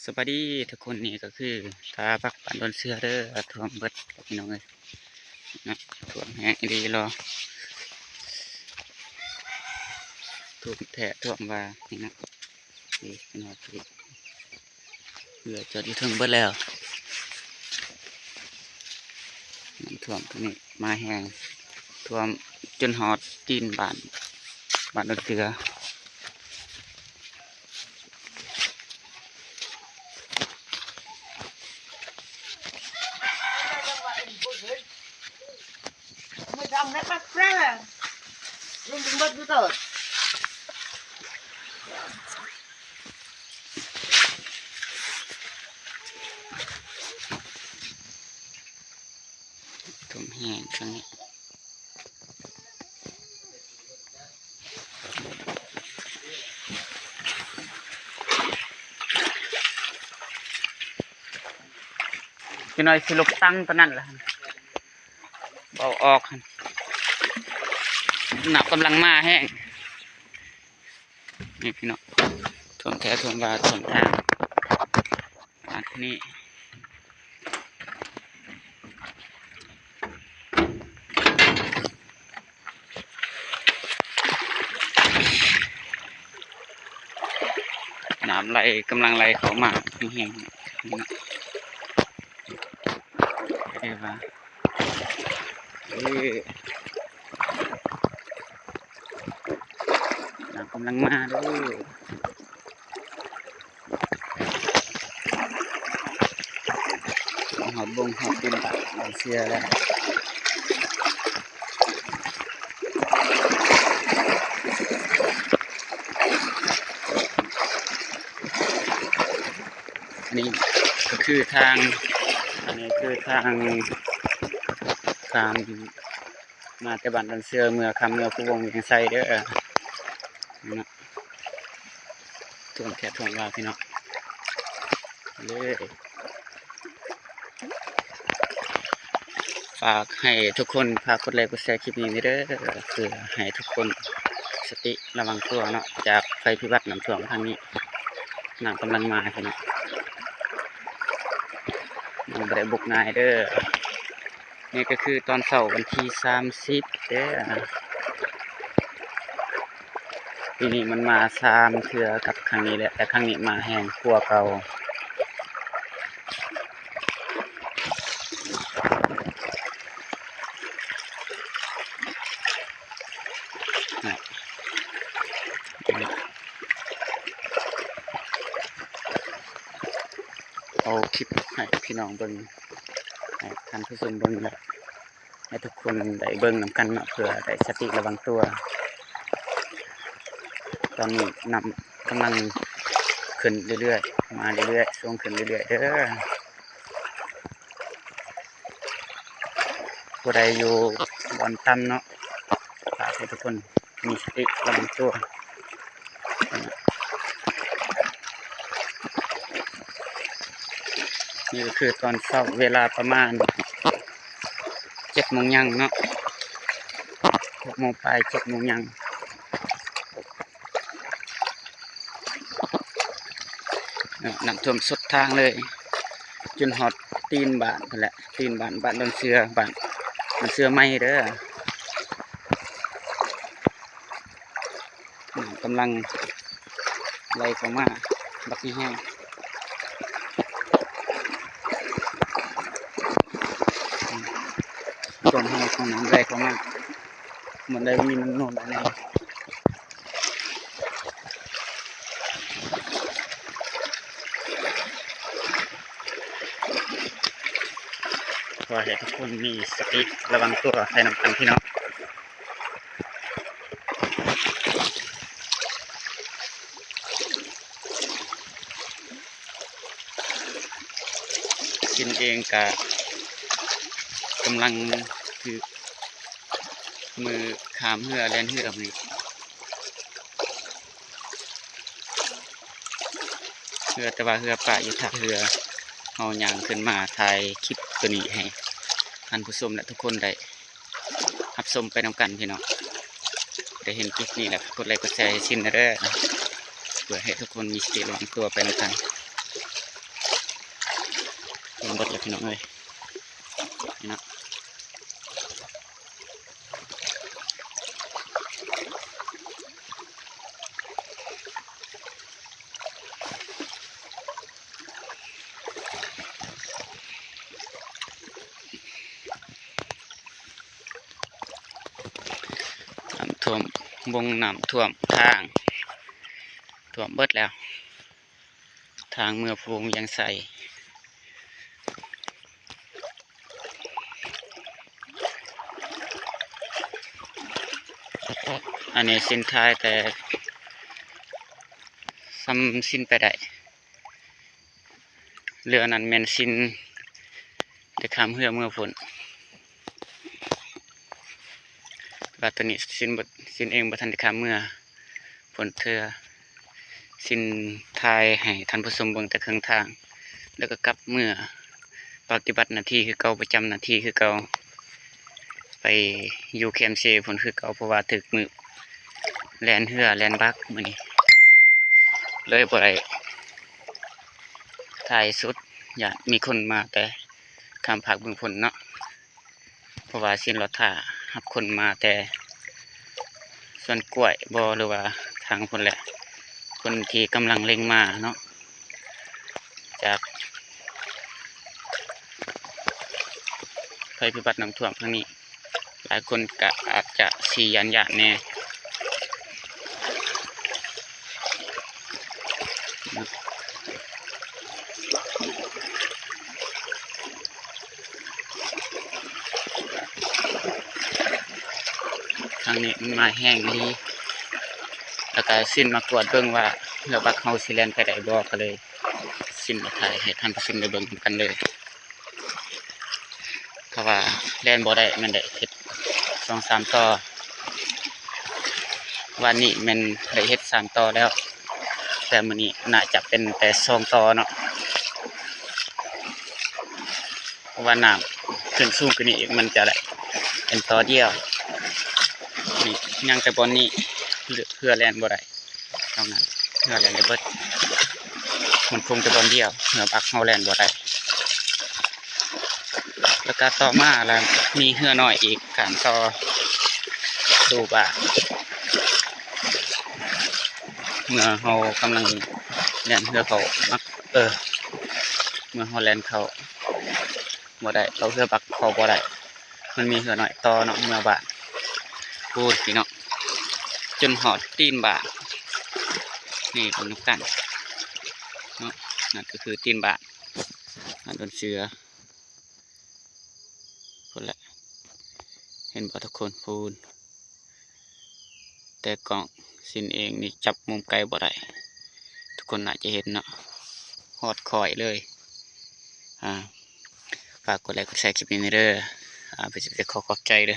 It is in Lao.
ສະບາຍດີທຸກຄົນ ນີ້ກໍຄືທ່າພັກບ້ານດອນເສືອເດີ ຖ້ວມເບິດພີ່ນ້ອງເອີຍ ເນາະ ຖ້ວມແຮງອີ່ຫຼີ ລໍ ຖ້ວມແທ້ຖ້ວມວ່າ ນີ້ເນາະ ນີ້ເປັນຮອດທີ່ ເຮືອຈອດຢູ່ເທິງເບິດແລ້ວ ນ້ຳຖ້ວມຕົວນີ້ມາແຮງ ຖ້ວມຈົນຮອດຕີນບ້ານ ບ້ານດອນເສືອ. ຖ້ວມແຮງ ທາງນີ້ ຈັກໜ້ອຍຊິລົບຕັງປານນັ້ນລະ ເວົ້າອອກຫັ້ນ ນ້ຳກຳລັງມາແຮງ ນີ້ພີ່ນ້ອງ ຖ້ວມແທ້ຖ້ວມວ່າ ຖ້ວມທາງ ອັນນີ້ ນ້ຳໄຫຼ ກຳລັງໄຫຼເຂົ້າມາແຮງໆ ນີ້ເນາະ ເອີ ວ່າ ເອີ ນ້ຳກຳລັງມາເດີ ຮອດບົງຮອດຕີນບ້ານດອນເສືອແລ້ວ ອັນນີ້ກໍຄືທາງ ອັນນີ້ຄືທາງ ທາງ ມາແຕ່ບ້ານດອນເສືອ ເມືອຄຳ ເມືອພູວົງ ວຽງໄຊເດີ ເນາະ ຖ້ວມແທ້ຖ້ວມວ່າພີ່ນ້ອງເອີຍ ຝາກໃຫ້ທຸກຄົນ ຝາກກົດໄລກົດແຊຄລິບນີ້ເດີ ເພື່ອໃຫ້ທຸກຄົນສະຕິລະວັງຕົວເນາະ ຈາກໄພພິບັດນ້ຳຖ້ວມຄັ້ງນີ້ ນ້ຳກຳລັງມາພີ່ນ້ອງ ຍັງບໍ່ໄດ້ບົກງ່າຍເດີ. ນີ້ກໍຄືຕອນເຊົ້າວັນທີສາມສິບເດີ ປີນີ້ມັນມາສາມເທື່ອກັບຄັ້ງນີ້ແຫຼະ ແຕ່ຄັ້ງນີ້ມາແຮງກວ່າເກົ່າ ເອົາຄລິບໃຫ້ພີ່ນ້ອງເບິ່ງ ໃຫ້ທ່ານຜູ້ຊົມເບິ່ງ ແລະ ໃຫ້ທຸກຄົນໄດ້ເບິ່ງນຳກັນເນາະ ເພື່ອໄດ້ສະຕິລະວັງຕົວ. ຕອນນີ້ນ້ຳກຳລັງຂຶ້ນເລື້ອຍໆ ມາເລື້ອຍໆ ສູງຂຶ້ນເລື້ອຍໆເດີ. ຜູ້ໃດຢູ່ບ່ອນຕ່ຳເນາະ ຝາກໃຫ້ທຸກຄົນມີສະຕິລະວັງຕົວ. ນີ້ກໍຄືຕອນເຊົ້າ ເວລາປະມານເຈັດໂມງຫຍັງເນາະ ຫົກໂມງປາຍ ເຈັດໂມງຫຍັງ. ນ້ຳຖ້ວມສົດທາງເລີຍ ຈົນຮອດຕີນບ້ານພຸ້ນແຫຼະ ຕີນບ້ານ ບ້ານດອນເສືອ ບ້ານ ບ້ານເສືອໃໝ່ເດີ. ນ້ຳກຳລັງໄຫຼເຂົ້າມາບັກແຮງ ຄວາມແຮງຂອງນ້ຳໄຫຼເຂົ້າມາ ມັນໄດ້ມີນ້ຳນົນແນ່. ຂໍໃຫ້ທຸກຄົນມີສະຕິລະວັງຕົວໄປນຳກັນພີ່ນ້ອງ. ຊິນເອງກະກຳລັງຖືກມືຂ້າມເຮືອແລ່ນເຮືອມື້ນີ້ ເຮືອ ແຕ່ວ່າເຮືອປະຢູ່ທ່າເຮືອ. ເຮົາຍ່າງຂຶ້ນມາຖ່າຍຄລິບໂຕນີ້ໃຫ້ທ່ານຜູ້ຊົມ ແລະ ທຸກຄົນໄດ້ ຮັບຊົມໄປນຳກັນພີ່ນ້ອງ. ໄດ້ເຫັນຄລິບນີ້ແລ້ວ ກົດໄລກົດແຊໃຫ້ຊິນແດ່ເດີ ເພື່ອໃຫ້ທຸກຄົນມີສະຕິລະວັງຕົວໄປນຳກັນ. ພີ່ນ້ອງເອີຍ ນີ້ນະ. ນ້ຳຖ້ວມ ບົງນ້ຳຖ້ວມທາງ ຖ້ວມເບິດແລ້ວ ທາງເມືອພູວຽງໄຊ. ອັນນີ້ສິ້ນທ້າຍແຕ່ສ່ຳສິ້ນໄປໄດ້ ເຫຼືອນັ້ນແມ່ນສິ້ນໄດ້ຂ້າມເຮືອເມືອພຸ້ນ. ວ່າຕອນນີ້ຊິນບໍ່ ຊິນເອງບໍ່ທັນໄດ້ຂ້າມເມືອພຸ້ນເທື່ອ ຊິນຖ່າຍໃຫ້ທ່ານຜູ້ຊົມເບິ່ງແຕ່ເຄິ່ງທາງ ແລ້ວກໍກັບເມືອປະຕິບັດໜ້າທີ່ຄືເກົ່າ ປະຈຳໜ້າທີ່ຄືເກົ່າ ໄປຢູ່ແຄມເຊພຸ້ນຄືເກົ່າ ເພາະວ່າຖືກມືບແລ່ນເຮືອແລ່ນບັກມື້ນີ້ ເລີຍບໍ່ໄດ້ຖ່າຍສຸດ ຢ້ານມີຄົນມາແຕ່ຂ້າມພາກເບື້ອງພຸ້ນເນາະ. ເພາະວ່າຊິນລໍຖ້າຮັບຄົນມາແຕ່ສວນກ້ວຍບໍ ຫຼືວ່າທາງພຸ້ນແຫຼະ ຄົນທີ່ກຳລັງເລັ່ງມາເນາະ ຈາກໄພພິບັດນ້ຳຖ້ວມຄັ້ງນີ້ ຫຼາຍຄົນກະອາດຈະຊິຢ້ານໆແດ່. ຄັ້ງນີ້ມັນມາແຮງອີ່ຫຼີ ແລ້ວກະຊິນມາກວດເບິ່ງວ່າເຮືອບັກເຮົາຊິແລ່ນໄປໄດ້ບໍ່ ກະເລີຍຊິນມາຖ່າຍໃຫ້ທ່ານຜູ້ຊົມໄດ້ເບິ່ງນຳກັນເລີຍ. ເພາະວ່າແລ່ນບໍ່ໄດ້ ແມ່ນໄດ້ເຮັດສອງສາມຕໍ່ ວານນີ້ແມ່ນໄດ້ເຮັດສາມຕໍ່ແລ້ວ ແຕ່ມື້ນີ້ໜ້າຈະເປັນແຕ່ສອງຕໍ່ເນາະ ເພາະວ່ານ້ຳຂຶ້ນສູງກວ່ານີ້ອີກ ມັນຈະໄດ້ເປັນຕໍ່ດຽວ. ນີ້ຍັງແຕ່ບ່ອນນີ້ ເຮືອແລ່ນບໍ່ໄດ້. ເທົ່ານັ້ນ ເຮືອແລ່ນໄດ້ເບິດ ມັນຄົງແຕ່ບ່ອນດຽວ ເຮືອບັກເຮົາແລ່ນບໍ່ໄດ້. ແລ້ວກະຕໍ່ມາລະມີເຮືອນ້ອຍອີກຂ້າມຕໍ່ສູ່ບ້ານ ເມື່ອເຮົາກຳລັງແລ່ນເຮືອເຂົ້າ ເອີ ເມື່ອເຮົາແລ່ນເຂົ້າ ບໍ່ໄດ້ ເອົາເຮືອບັກເຂົ້າບໍ່ໄດ້ ມັນມີເຮືອນ້ອຍຕໍ່ເນາະ ເມືອບ້ານພຸ້ນພີ່ນ້ອງ ຈົນຮອດຕີນບ້ານ ນີ້ເບິ່ງນຳກັນເນາະ ນັ້ນກໍຄືຕີນບ້ານ ບ້ານດອນເສືອ ພຸ້ນແຫຼະ ເຫັນບໍ່ທຸກຄົນ ພຸ້ນ. ແຕ່ກ້ອງຊິນເອງນີ້ຈັບມຸມໄກບໍ່ໄດ້ ທຸກຄົນໜ້າຈະເຫັນເນາະ ຮອດຄ້ອຍເລີຍ. ອາ ຝາກກົດໄລກົດແຊຄລິບນີ້ແດ່ເດີ ອາ ເປັນ ຂໍຂອບໃຈເດີ.